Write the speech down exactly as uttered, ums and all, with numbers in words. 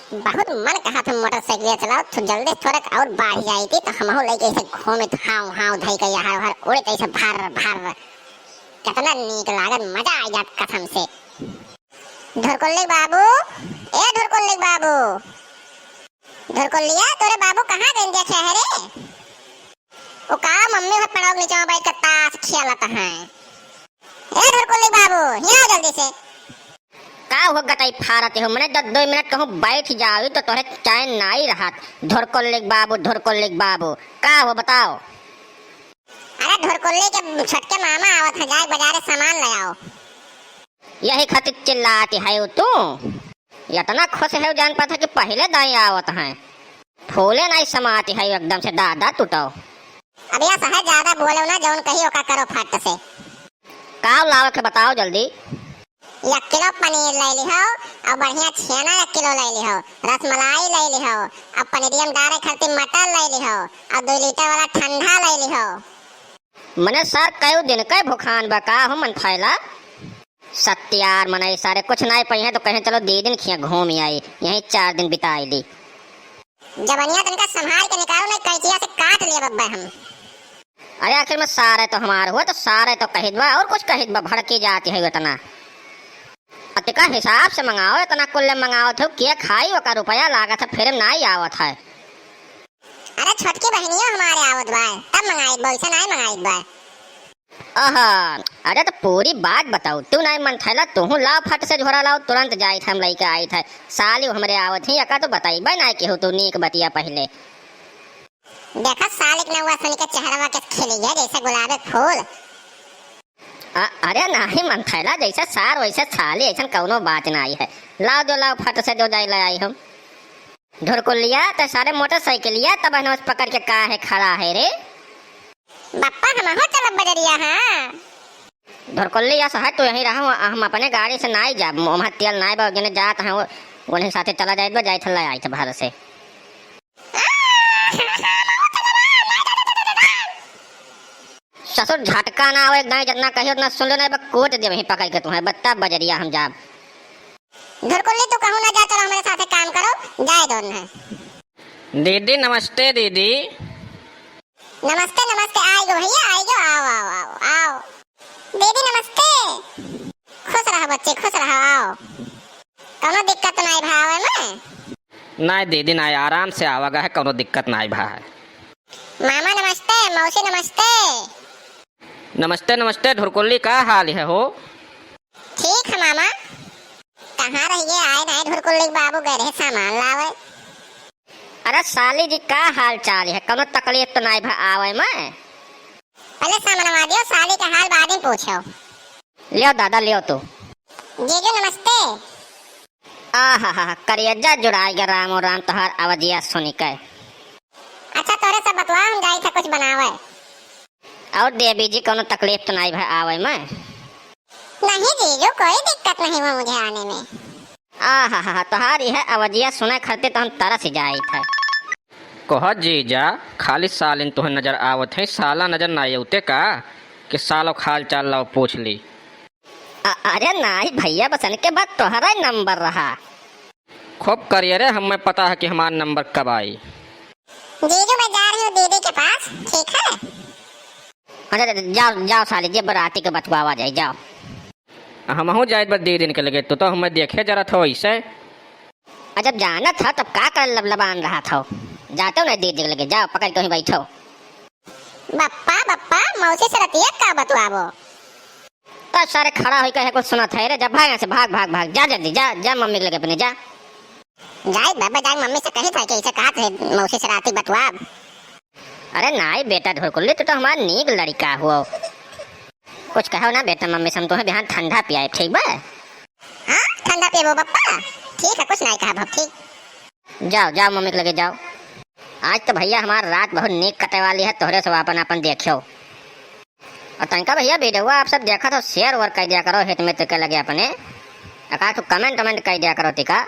बहुत मन कहत है मोटरसाइकिल चलाओ, तो जल्दी थोड़ा और बढ़ जाई थी, तो हमहू लइके ऐसे घूमे, तो हाव हाव धई के यहाँ हर उड़े, तो ऐसे भर भर। कितना नीक लागत, मजा आ जात कसम से। धुरकुल्ली बाबू, ए धुरकुल्ली बाबू, धुरकुल्लिया, तोरे बाबू कहाँ गए देखे है रे? ओ का मम्मी घर पड़ोग नीचे बैठ के ताश खेलत हैं। ए धुरकुल्ली बाबू, हियाँ आओ जल्दी से। का हो गटई फारत हो? मने दस दो मिनट कहूँ बैठ जाओ तो तोहरे चैन नाई रहत। धुरकुल्ली बाबू, धुरकुल्ली बाबू, का हो बताओ? अरे धुरकुल्ली के छोटके मामा आवत हैं, जाए बाजारे सामान ले आओ। यही खातिर चिल्लाती है तू? इतना खुश है जान पाता कि पहले दाई आवत हैं। फूले नहीं समाती है एकदम से दादा टूटो। अब यह सहज ज्यादा बोलो ना, जौन कही ओका करो फट से। का लावे के बताओ जल्दी। एक किलो पनीर ले लिहो और बढ़िया छेना एक किलो ले लिहो, रसमलाई ले लिहो और पनीरिया में डारे खातिर मटर ले लिहो और दो लीटर वाला ठंडा ले लिहो। मने सर कई दिन के भुखान बा का हो मन फैला? सत्यार मनई सारे कुछ नाई पइहें तो कहें चलो दीदिन खियाँ घूम आई, यहीं चार दिन बिताई ली। जबनिया तनिका संभाल के निकालो, नहीं कैंचिया से काट लेब अब्बे हम। अरे आखिर में सारे तो हमार हुआ तो सारे तो कहित बा और कुछ कहित बा, भड़की जाती है इतना। अतिका हिसाब से मंगाओ, इतना कुल्ले मंगाओ थे, के खाई ओका रुपया लागत है, फिर नाई आवत है। अरे छोटकी बहनियो हमारे आवत बा, तब मंगाइत बा, वैसे नाई मंगाइत बा। आहा, अरे तो पूरी बात बताओ, तू नाई मन थैला, तू लाओ फट से झोरा लाओ, तुरंत जाइत हम लइके आइत है। साली हमरे आवत ही, एका तो बताइबे नाई केहू तू नीक बतिया पहिले। देखा साली के नौवा सुन के चेहरवा के खिली है जैसे गुलाबे फूल। अ-, अरे नाई मन थैला, जैसे सार वैसे साली, ऐसन कौनो बात नाई है। लाओ जो लाओ फट से जो जाई ले आई हम। धुरकुल्लिया, ते सारे मोटरसाइकिलिया तब नमस पकड़ के काहे खड़ा है रे? बप्पा, हमहू चलब बजरिया, हाँ। धुरकुल्लिया सहज, तू यहीं रहो, हम अपने गाड़ी से नाई जाब, वहाँ तेल नाई बा, जने जात हैं, वो, उन्हीं साथे चला जाइत बा, जाइत ले आइत बाहर से। ससुर झटका ना आवे, एक दाई जितना कही उतना सुन ले, नहीं बा, कूट दे वहीं पकड़ के तुम्हें, बत्ता बजरिया हम जाब। धुरकुल्ली, तू कहूँ ना जा, चलो हमरे साथे काम करो, जाए दो उन्हें। दीदी नमस्ते दीदी। नमस्ते, नमस्ते, आइगो भैया, आइगो, आओ, आओ, आओ, आओ। दीदी नमस्ते। खुश रहो बच्चे, खुश रहो, आओ। कौनो दिक्कत नाई भा आवे में? नाई दीदी, नाई, आराम से आवागा है, कौनो दिक्कत नाई भा है। मामा नमस्ते, मौसी नमस्ते। नमस्ते, नमस्ते, धुरकुल्ली, का हाल है हो? ठीक है मामा। कहाँ रहिए, आए नाई धुरकुल्ली के बाबू, गए रहे सामान लावे। अरे साली जी, का हाल चाल है? कौनो तकलीफ तो नाई भा आवे में? पहले सामनवा दियो, साली के हाल बाद में पूछो। लियो दादा, लियो तू। जीजू नमस्ते। आहा हा, करेजा जुड़ाई गया रामो राम तोहार आवाजिया सुनी के। अच्छा, तोरे सब बतवा, हम जाई था कुछ बनावे। और देवी जी, कौनो तकलीफ तो नाई भा आवे में? नहीं जीजू, कोई दिक्कत नहीं हुआ मुझे आने में। आहा हा, तोहार यह आवाजिया सुने खरते तो हम तरस ही जाई था। कह जीजा, खाली सालिन तुहे नजर आवत है, साला नजर ना अउते का? कि सालो खाल चाल लाओ पूछ ली। अ-, अरे नाई भैया, बसन के बाद तोहरा ही नंबर रहा। खूब करिए रे, हमें पता है कि हमार नंबर कब आई। जीजू, मैं जा रही हूँ दीदी के पास, ठीक है? अच्छा, अच्छा, जाओ, जाओ साली, जे बराती के बतुआवा जाए, जाओ। हमहू जाइत बा दीदिन के लगे, तू तो हमें देखे जरत हो ऐसे। अच्छा, जानत हो तब का कर लबलबान रहा था, जाते हो ना दीदी के लगे, जाओ पकड़ के वहीं बैठो। बप्पा, बप्पा, मौसी से रतिया का बतुआबो? तो सारे खड़ा होई कहे कुछ सुनत है रे, जा भाग यहाँ से, भाग, भाग, भाग, जा जल्दी, जा, जा मम्मी के लगे अपने, जा। जाई बाबा, जाई मम्मी से कही था कि ऐसे कहा थे मौसी से राती बतुआब। अरे नाई बेटा धुरकुल्ली, तू तो हमार नीक लड़का हुआ। कुछ कहो ना बेटा मम्मी से, हम तुम्हें बिहान ठंडा पियाए, ठीक बा? हाँ, ठंडा पियबो बप्पा? ठीक है, कुछ नाई कहा बाप, ठीक। जाओ, जाओ मम्मी के लगे जाओ। आज तो भैया हमार रात बहुत नीक कटे वाली है, तोहरे सब अपन अपन देखियो। और तनका भैया वीडियो आप सब देखत हो, share वोर कर दिया करो हित मित्र के लगे अपने, और का तो comment वमेंट कर दिया करो तिका।